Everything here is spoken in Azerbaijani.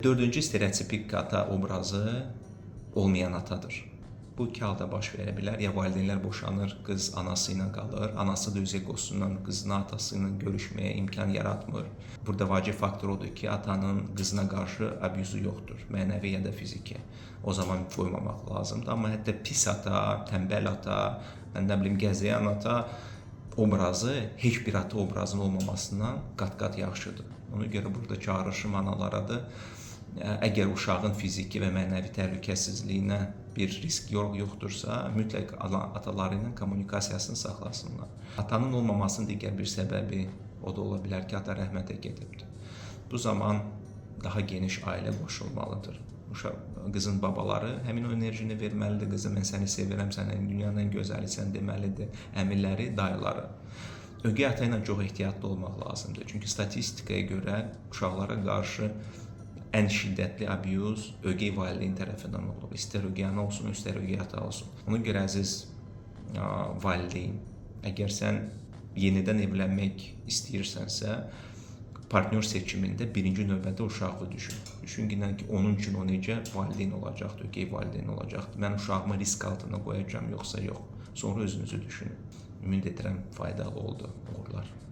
Dördüncü stereotipik ata obrazı olmayan atadır. Bu iki halda baş verə bilər. Ya valideynlər boşanır, qız anası ilə qalır. Anası da öz egosundan qızına atası ilə görüşməyə imkan yaratmır. Burada vacib faktor odur ki, atanın qızına qarşı abuzu yoxdur, mənəvi ya da fiziki. O zaman qoymamaq lazımdır. Amma hətta pis ata, tənbəl ata, mən nə bilim gəzəyən ata obrazı heç bir ata obrazının olmamasından qat-qat yaxşıdır. Ona görə burada çağırışım analaradır. Əgər uşağın fiziki və mənəvi təhlükəsizliyinə bir risk yoxdursa, mütləq ataları ilə kommunikasiyasını saxlasınlar. Atanın olmamasının digər bir səbəbi o da ola bilər ki, ata rəhmətə gedibdir. Bu zaman daha geniş ailə qoşulmalıdır. Uşaq, qızın babaları həmin o enerjini verməlidir. Qızım, mən səni sevirəm, sən dünyanın ən gözəlisən deməlidir. Əmiləri, dayıları. Ögey ata ilə çox ehtiyatlı olmaq lazımdır. Çünki statistikaya görə uşaqlara qarşı ən şiddətli abuse ögey valideyn tərəfindən olur. İstər ögey ana olsun, istər ögey ata olsun. Ona görə əziz valideyn, əgər sən yenidən evlənmək istəyirsənsə, partnyor seçimində birinci növbədə uşağı düşün. Düşün ki, onun üçün o necə valideyn olacaqdır, ögey valideyn olacaqdır. Mən uşağımı risk altına qoyacağam yoxsa yox. Sonra özünüzü düşünün. Ümid edirəm faydalı oldu. Uğurlar.